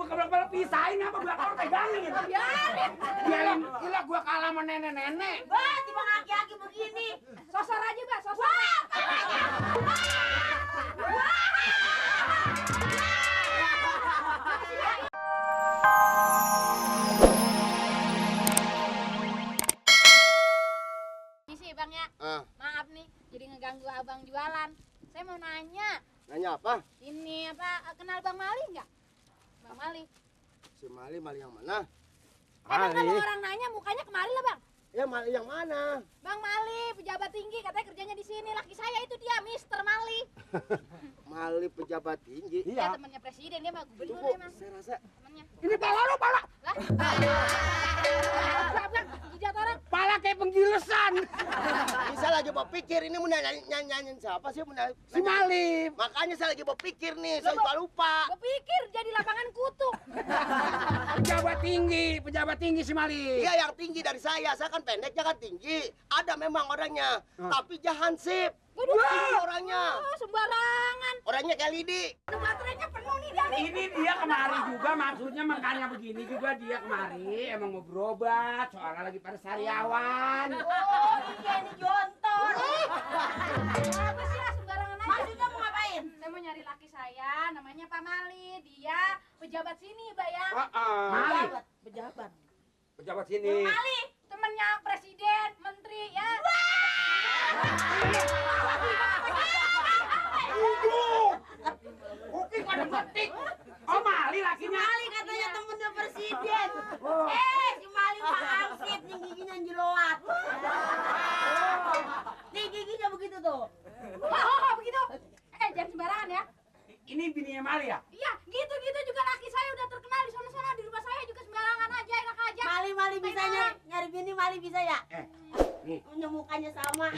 gua keblak pisahin apa belakang pegangin. Biarin, gila gua kalah sama nenek-nenek. Bah, tiba aki-aki begini. Sosor aja, Mbak, sosor. Misi Bang ya. Maaf nih, jadi ngeganggu abang jualan. Saya mau nanya. Nanya apa? Ini apa kenal Bang Mali nggak? Bang Mali. Si Mali yang mana? Emang kalau orang nanya mukanya kemari lah Bang. Ya Mali yang mana? Bang Mali, pejabat tinggi, katanya kerjanya di sini. Laki saya itu dia, Mister Mali. Mali pejabat tinggi. Iya. Ya, temannya presiden, dia mah gubernur Tunggu, emang. saya rasa Temannya. Ini pala lu, pala. Lah. Bang, jidat orang. Pala kayak penggilesan. bisa lagi berpikir ini mau nyanyiin siapa sih? Si Mali. Makanya saya lagi berpikir nih, saya lupa. Gue pikir jadi lapangan kutu. Pejabat tinggi si Mali. Iya yang tinggi dari saya kan pendeknya kan tinggi. Ada memang orangnya, tapi jahansip. Tinggi orangnya. Oh, sembarangan. Orangnya kayak lidi. Baterainya penuh nih dia. Ini dia kemari juga, maksudnya makanya begini juga dia kemari emang mau berobat, soalnya lagi pada sariawan. Oh, iya ini jontor. Apa sih lah sembarangan aja. Maksudnya mau ngapain? Saya mau nyari laki saya, namanya Pak Mali. Dia pejabat sini, Mbak ya. Mali, Pejabat. pejabat sini. Mali, temennya presiden, menteri ya. Oke, pada ketik. Oh Mali lakinya. Mali katanya temennya presiden. Si Mali mah angsit, nih giginya jeloat. Nih giginya begitu tuh. Oh, begitu. Jangan sembarangan ya. Ini bininya Mali ya? Iya, gitu-gitu juga laki saya udah terkenal di sana-sana. Di rumah saya juga sembarangan aja, enak aja. Mali bisa nyari bini, Mali bisa ya? Nih. Punya mukanya sama.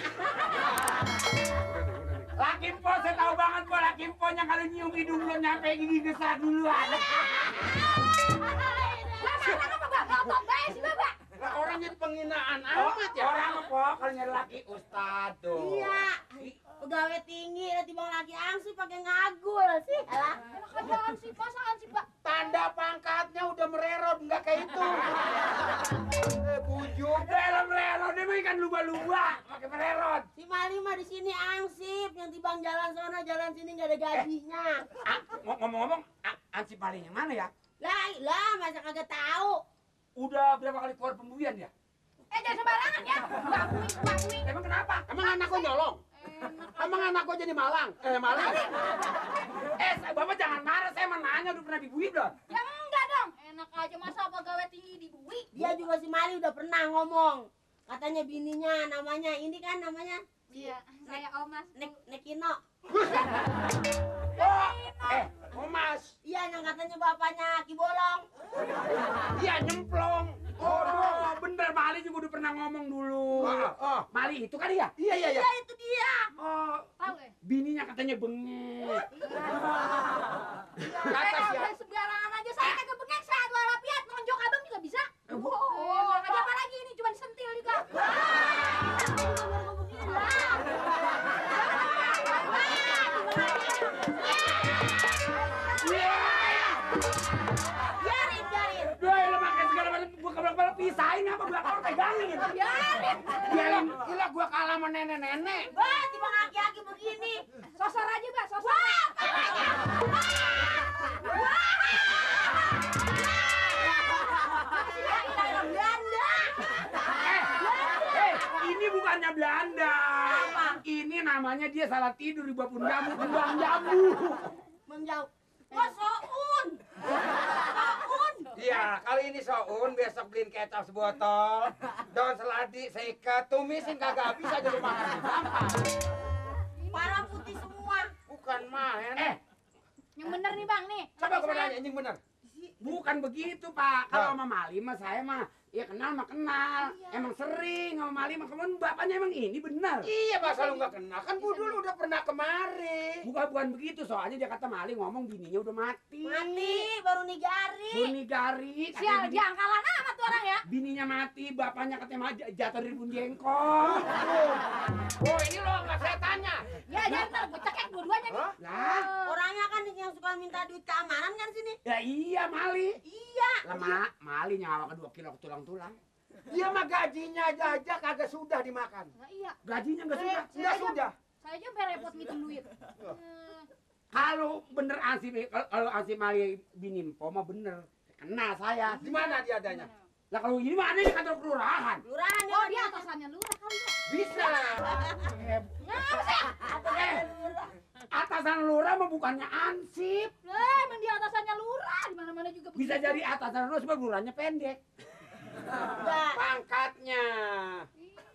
Laki po, saya tahu banget po, laki po-nya kalau nyium hidung belum nyampe gigi besar duluan. Mana apa, Mbak? Ngotot bae sih, Mbak. Lah orang jadi penghinaan amat ya. Orang po, kalau nyari laki ustad tuh. Iya. Pegawai tinggi, timbang laki angsi pakai ngagul sih. Alah. Enak aja ansip, masa ansip, Mbak? Tanda pangkatnya udah mererot, enggak kayak itu. Bujuk dalam mererot, dia mah ikan lumba-lumba, pakai mererot. Si Mali mah di sini angsip, yang timbang jalan sana jalan sini nggak ada gajinya. Ngomong-ngomong, ansip paling yang mana ya? Lah, masa kagak tahu. Udah berapa kali keluar pembulian ya? Jangan sembarangan ya. Bakui. Emang kenapa? Emang anak gua nyolong? Emang anak gua jadi malang? Malang? Bapak jangan marah, saya menanya udah pernah dibuih belum? Ya enggak dong. Enak aja masa pegawai tinggi dibui. Dia juga si Mali udah pernah ngomong. Katanya bininya namanya ini kan namanya Iya, saya Omas. Nekino. Omas. Iya, yang katanya bapaknya Ki Bolong. Iya, nyemplong. Oh, bener, Mali juga udah pernah ngomong dulu. Mali itu kan ya? Iya. Iya, itu dia. Oh, Tahu ya? bininya katanya bengek. Kata siapa? Sembarangan aja saya kagak bengek, saya dua lapiat nonjok abang juga bisa. Oh, ada apa lagi ini cuma sentil juga. Biarin. Doi, lo makan segala macam, gua keblak pisahin apa belakang pegangin. Biarin, gila gua kalah sama nenek-nenek. Bah, tiba aki-aki begini. Sosor aja, Mbak, sosor. Ini bukannya Belanda. Ini namanya dia salah tidur di bawah jamu, buang jamu. Menjauh. Oh, Soun. Iya, kali ini Soun besok beliin kecap sebotol, daun seladi, seikat, tumisin kagak habis aja lu makan. Gampang. Parah putih semua. Bukan main. Yang bener nih, Bang, nih. Coba gua nanya anjing bener. Bukan begitu, Pak. Kalau sama Mali mah saya mah Ya kenal mah kenal. Iya. Emang sering sama Mali mah kemarin bapaknya emang ini benar. Iya, masa lu nggak kenal? Kan gua dulu udah pernah kemari. Bukan begitu, soalnya dia kata Mali ngomong bininya udah mati. Mati, baru nigari. Bunigari. Sial, jangkalan amat tuh orang ya. Bininya mati, bapaknya katanya jatuh dari bun jengkol. Oh, ini lo nggak saya tanya. Ya, jangan ntar gue cekek dua-duanya nih. Hah? Lah, Orangnya kan yang suka minta duit keamanan kan sini. ya iya Mali. Iya. Lama, Mali nyawa ke 2 kilo tulang-tulang. Dia mah gajinya aja kagak sudah dimakan. Nah, iya. Gajinya nggak suka. Nggak sudah. Saya aja sampai repot ngitung duit. Kalau bener kalau Ansip Mali bini Mpo mah bener. Kenal saya. Di mana dia adanya? Lah kalau ini mah ada di kantor kelurahan. Lurahan Oh, dia atasannya lurah kali ya. Bisa. Atasan lurah mah bukannya Ansip. Lah, emang dia atasannya lurah. Di mana-mana juga Bisa begitu. jadi atasan lurah sebab lurahnya pendek. Enggak. Pangkatnya.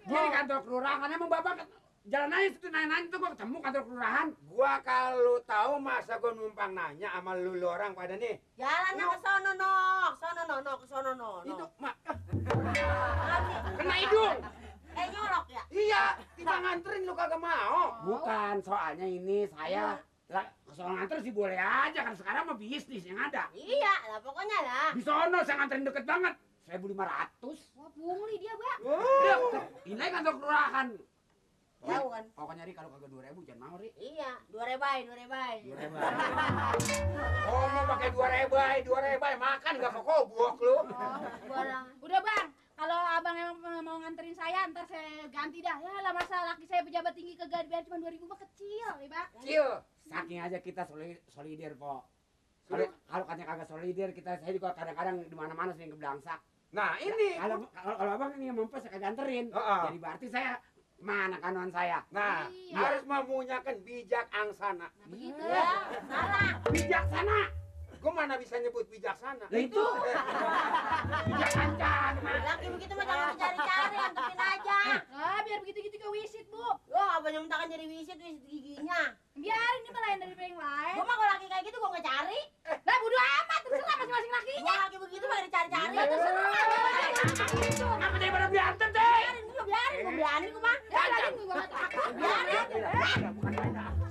Dia di kantor kelurahan emang bapak jalan aja situ nanya-nanya tuh gua ketemu kantor kelurahan. Gua kalau tahu masa gua numpang nanya sama lu orang pada nih. Jalannya ke sono no. Sono no, ke sono no. Itu mak Kena hidung. Nyolok ya? iya, kita nganterin lu kagak mau. Bukan, soalnya ini saya lah soal nganter sih boleh aja kan sekarang mah bisnis yang ada. Iya, lah pokoknya lah. Di sono saya nganterin deket banget. 1.500. Wah, pungli dia, Bang. Deket. Ini kantor kelurahan. Jauh kan? Pokoknya Ri kalau kagak 2.000 jangan mau Ri. Iya, 2 rebai. 2.000. Oh, mau pakai 2 rebai, makan nggak kekobok lu. Udah, Bang. Kalau abang emang mau nganterin saya, ntar saya ganti dah. Ya lah, masa laki saya pejabat tinggi kagak biar cuma 2.000 mah kecil, ya, Bang. Kecil. Saking aja kita solidir, Po. Kalau katanya kagak solidir, saya juga kadang-kadang di mana-mana sering keblangsak. Nah, ini. Kalau abang ini yang mampu saya kagak anterin. Heeh. Jadi berarti saya mana kanuan saya? Nah, Iya. harus memunyakan bijak angsana. Nah, begitu. Ya, salah. Bijaksana. Gua mana bisa nyebut bijaksana? Lah itu. Bijaksana. Laki begitu mah jangan dicari-cari, antepin aja. Ah, biar begitu-gitu ke wisit, Bu. Wah, abang yang mintakan jadi wisit giginya. Biarin ini mah lain dari yang lain. Gua mah kalau laki kayak gitu gua nggak cari. Lah, bodo amat, terserah masing-masing lakinya. Gua laki begitu mah dicari-cari. Ya, terserah. Kenapa daripada biantem deh? Biarin, gua biarin gua mah. Ya, biarin gua nggak takut. Biarin.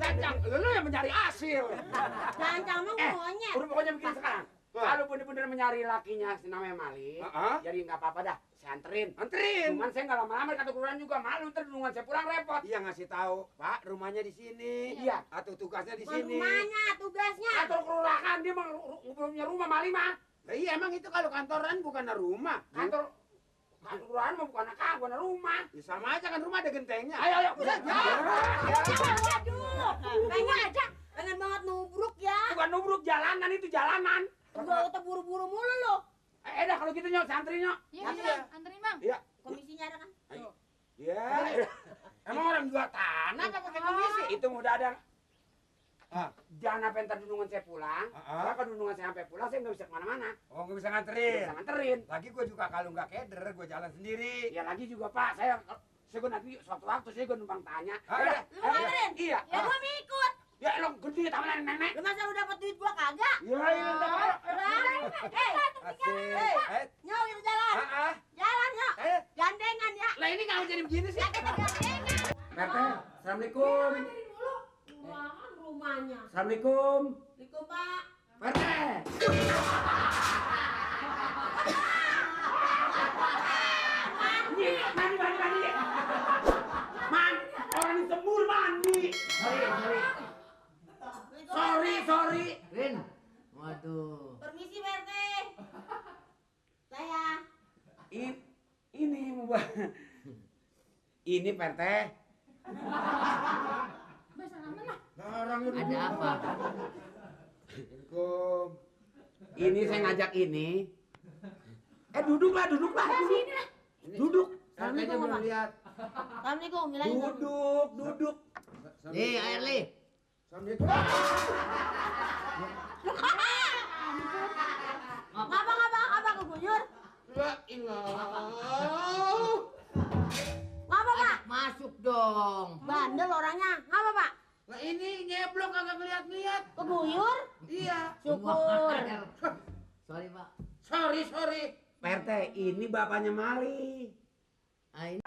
Cacang, lu yang mencari hasil. Cancang mah monyet. Udah pokoknya begini sekarang. Kalau bener-bener mencari lakinya si namanya Mali, Heeh. jadi nggak apa-apa dah, saya anterin. Anterin. Cuman saya nggak lama-lama di kantor kelurahan juga malu, ntar nungguan saya pulang repot. Iya ngasih tahu, Pak, rumahnya di sini. Iya. Atau tugasnya di Bukan sini. rumahnya, tugasnya. Kantor kelurahan dia mah belum punya rumah Mali mah. Lah iya emang itu kalau kantoran bukan rumah. Kantor kelurahan mah bukan kagak, bukan rumah. Ya sama aja kan rumah ada gentengnya. Ayo, udah. Waduh, pengen banget nubruk ya. Bukan nubruk jalanan itu jalanan. Udah buru-buru mulu lo. Dah kalau gitu nyok, saya anterin nyok. Iya, Iya. bisa. Anterin, Bang. Komisinya ada kan? Ya. Emang orang jual tanah apa pakai komisi? Itu udah ada. Jangan apa ntar dundungan saya pulang. Kalau dundungan saya sampai pulang saya nggak bisa kemana-mana. Oh nggak bisa Nggak nganterin. bisa nganterin. Lagi gue juga kalau nggak keder, gue jalan sendiri. Ya lagi juga Pak, saya nanti suatu waktu saya numpang tanya. Ada. Lu mau nganterin? Iya. Ya gua mau ikut. Ya lo gede taman nenek. Lu masa lu dapat duit gua kagak? Ya ini Asik. Nyok kita jalan. Jalan, nyok. Gandengan ya. Lah ini nggak jadi begini sih. Gandengan. Perte, assalamualaikum. Ruangan rumahnya. Assalamualaikum. Assalamualaikum, Pak. Perte. Mandi. Orang disembur mandi. Sorry. Rin, waduh. Permisi, Pak RT. Saya. Ini mau buat. Ini Perte. Ada apa? Assalamualaikum. Ini saya ngajak ini. Duduklah. Duduk. Kayaknya belum lihat. Assalamualaikum, bilangin. Duduk. Nih, air li. Assalamualaikum. Ngapa keguyur? La ilah. Ngapa, Pak? Masuk dong. Bandel orangnya. Ngapa, Pak? Lah ini nyeblok kagak ngeliat-liat. Keguyur? Iya. Syukur. Sorry, Pak. Sorry. Pak RT, ini bapaknya Mali. Ah, ini